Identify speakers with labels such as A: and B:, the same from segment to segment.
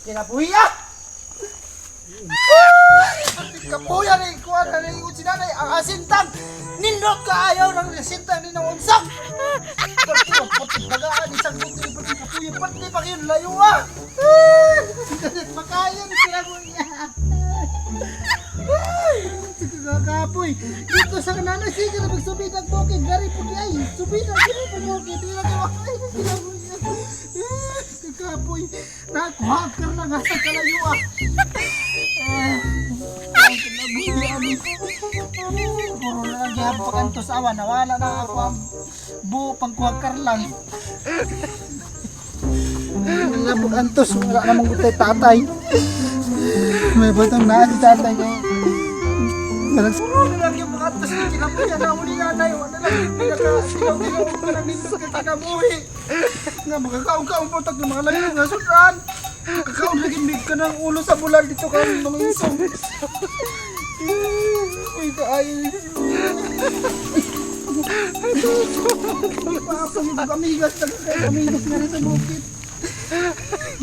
A: Kinabuhi ah! Kapuya ni kuan na ni si nanay ang asintang nindot kaayo ng asintang ni nang unsang. Pati pati bagaan isang puti pati kapuya pati pa kayo layo ah. Makaya ni kinabuhi ah. Ay, sige kakapoy. Dito sa nanay sige na magsubid ang bukid gari pud ay subid ang gari pud bukid di na kayo ay kinabuhi. Ah, kakapoy. Nakuha ka na nga sa kalayo ah. Puro na lang gihapon kanto sa awa, nawala na ako ang buo pangkuhakar lang. Nalabog antos, wala namang gutay tatay. May batang naa si tatay ko. Puro na lang yung mga antos na kinabuhi na uli nanay, wala lang yung pinaka-sigaw-sigaw pa lang nindot ka kinabuhi. Nga makakaon-kaon po tag mga layo nga sudan. Kakaon lagi mig ka ng ulo sa bulan dito ka mga isong. Uy, kaayo. Papa, yung amigas na amigas nga rin sa bukid.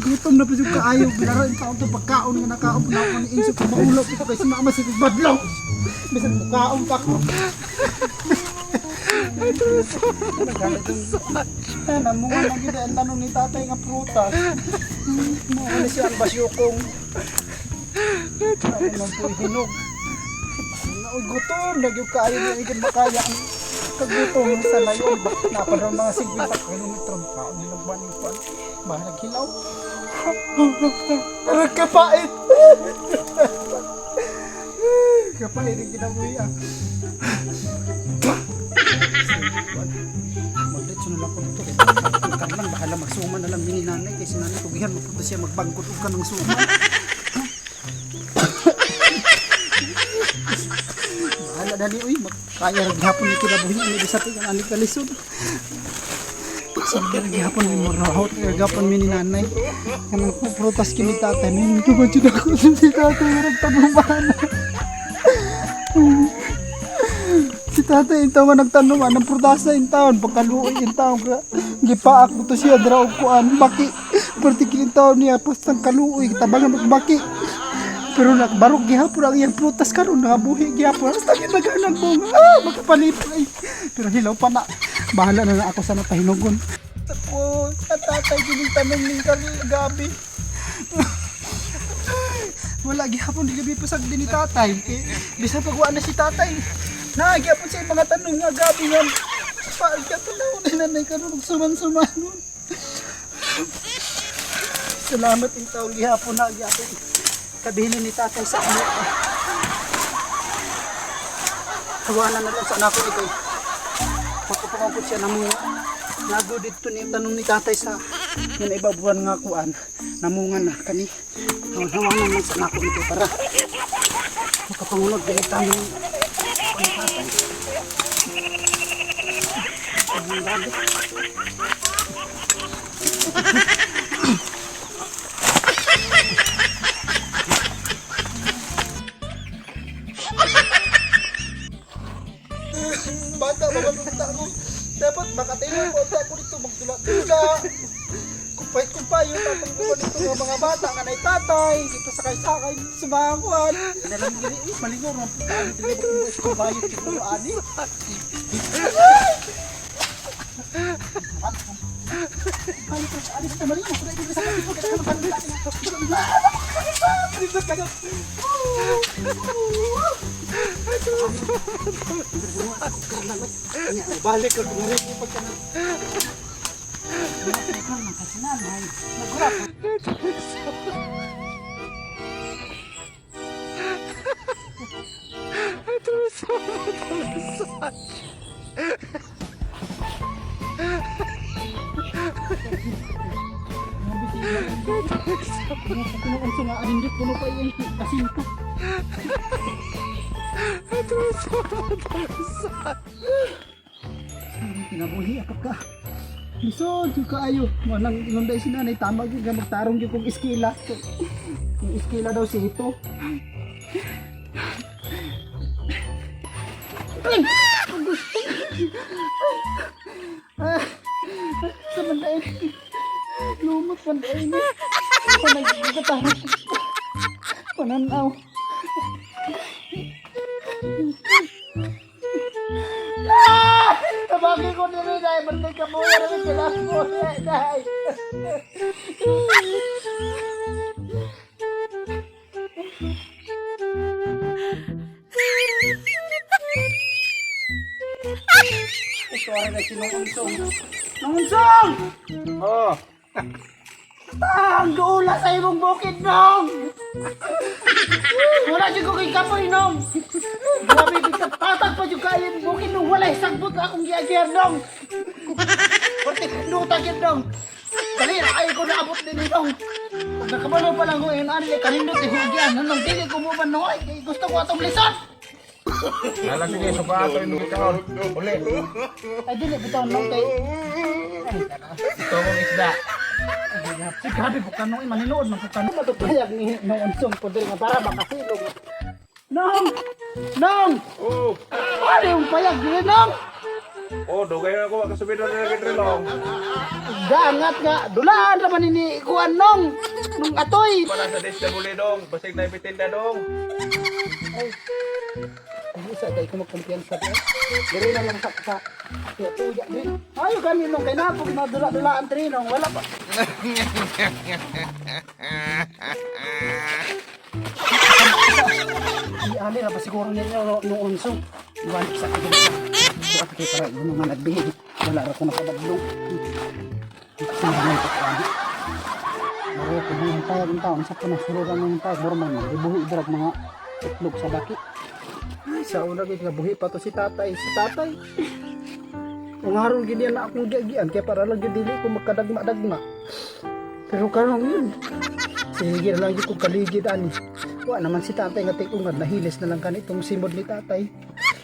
A: Gutom na pa yung kaayo. Bilaro yung taon to pagkaon nga nakaon pa na ako ni Inso. Maulog ito kay si mama sa badlong. Bisan mukaon pa ako. Namunga na gid ang tanong ni tatay nga prutas. Mga na siya ang basyokong. Ako nang po hinog. Uy, gutom na gyud kaayo ni igid makaya ang kagutom sa layo. Napadron mga 50 kilometro kaon ni nagban ni kwan. Bahalag hilaw. Pero kapait. Kapait ang kinabuhi ah. Magdiretso na lang ko dito. Kay lang bahala magsuma na lang mini nanay kay si nanay kugihan mapunta siya magbangkot og kanang suma. Bahala dali oy, makaya ra gihapon ni kinabuhi ni bisa pa ang aning kalisod. Sige ra gihapon mi morahot ra gihapon mi ni nanay. Kanang prutas kini tatay mi ko ba jud ako si tatay murag taguman. Si tatay in taon nagtanom ang prutasa in taon pagkaluoy in taon ka gipaak mo to siya dira og kuan baki perti kini taon niya pastang kaluoy tabangan og baki pero nakbarog gihapon ang iyang prutas karon nakabuhi gihapon hasta ginaganan mo ah makapalipay pero hilaw pa na bahala na na ako sa natahinugon po sa tatay gining tanong ning gabi. Wala gihapon di gabi pasag din ni tatay. Kay bisan pag na si tatay. Na gihapon siya mga tanong nga gabi nga pa tanaw ni nanay karon og suman-sumanon. Salamat in taong gihapon na gihapon. Kabilin ni tatay sa amo. Tawanan na lang sa anak ko kay pagkapangapot siya namunga. Nago dito ni tanong ni tatay sa nga ibabuan nga kuan. Namunga na kani. Hawangan lang sa anak ko ito para makapangunog dili tanong ni tatay. Ang gabi. Bata, mamalunta ako. Dapat makatila ko ako dito magdula-dula. Kumpay-kumpay yung tatang ko dito ng mga bata kanay tatay. Dito sakay-sakay sa mga kuwan. Nalang gini, eh, malingaw ng puta. Ano dili ba kung kumpay siguro ani? Balik ka, alis na malingaw. Kuda dito sa kapit ko, kaya ka Balik ka kung rin pagka na. Nagurap. Kuno sa nga arindot kuno pa yung asinto. Kinabuhi ako ka. Lisod jud kaayo. Mo nang ingon si nanay tama gyud nga magtarong gyud kong iskila. Kung iskila daw si ito. Ay! Ah! Sa man ay. Lumot man ay ni. Panagkataro. Pananaw. Ah! Tabagi ko nila dahil bantay ka mo. Wala sila mo. Dahil. Ito ay na si Nung Unsong. Nung Unsong!
B: Oh,
A: Ah, ang duula sa imong bukid, Nong! Wala jud ko kay kapoy, Nong! Grabe jud ka tatag pa jud kayo imong bukid, Nong. Walay sagbot akong giagyan, Nong! Pati nuta gyud, Nong! Dali ra kayo ko naabot din, Nong! Pag nakabalo pa lang ko, yun, ano, kanindot, ihugyan. Nong, dili ko mo ba, Nong? Ay, kay gusto ko atong lisod!
B: Nalang sige, suka ato yung gikaon. Uli,
A: Ay, dili, bitaw, Nong, kay... Ay, tara.
B: ito mong isda.
A: Si grabe po kanong maninuod man po kanong matutayag ni nung unsong po diri nga para makasilong. Nong! Nong!
B: Oh,
A: Ano yung payag diri, Nong?
B: oh, dugay na ako makasubid na nila long.
A: Gaangat nga dulaan ra man ni kuan, Nong. Nung atoy.
B: Wala sa distabuli dong, basig na ipitinda dong.
A: Ay. Ay, isa kay ko magkumpiyansa ba. Diri na lang sa sa tuya tuya diri. Ayo gani, Nong, kay napog na dula-dulaan diri, Nong, wala pa. Ay, ali ra pa siguro niya no, nung unsong. Iwan sa akin. Sukat kay para yun nga nagbihin. Wala ra ko nakabadlong. Sino man ito? Maro ko nang payag ang taon sa puno sulod ang mga payag muro man ibuhi drag mga itlog sa baki. Ay, sa una gid nga buhi pa to si tatay, si tatay. Kung haron gid na akong giagian kay para lang gid dili ko magkadagma-dagma. Pero karon yun, sige na lang gid ko kaligid ani. Wa naman si tatay nga tig-ungad, nahilis na lang kani itong simod ni tatay.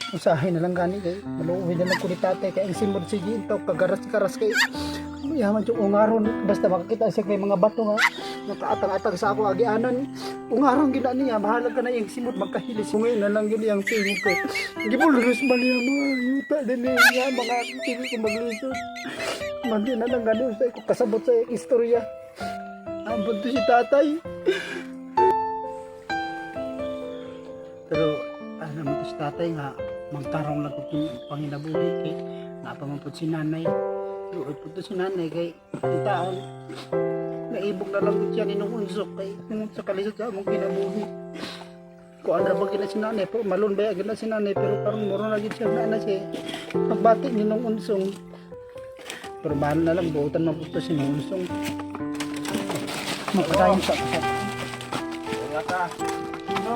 A: Usahay na lang gani kay maluoy na lang ko ni tatay kay ang simod sige ito kagaras-garas kay yaman yung ungaron basta makakita siya kay mga bato nga nakaatang-atang sa ako agianan ungaron gina niya bahala ka na iyang simod magkahilis ngayon na lang yun iyang tingog ko gibulros man niya mga yuta din niya mga tingog ko maglisod mandi na lang gani sa ko kasabot sa iyang istorya. Ambot to si tatay, pero ano mo to si tatay nga magtarong lang ko panginabuhi kay napa man pud si nanay. Luoy pud to si nanay kay ang taon naibog na lang gud siya ni nung unsok kay nung sa kalisod sa among kinabuhi. Kuan ra ba gina si nanay pero malun ba gina si nanay pero parang muro na gid siya na siya pagbati ni nung unsong. Pero mahal na lang buotan man pud to si nung unsong. Mapadayon sa
B: Ingat ka.
A: No.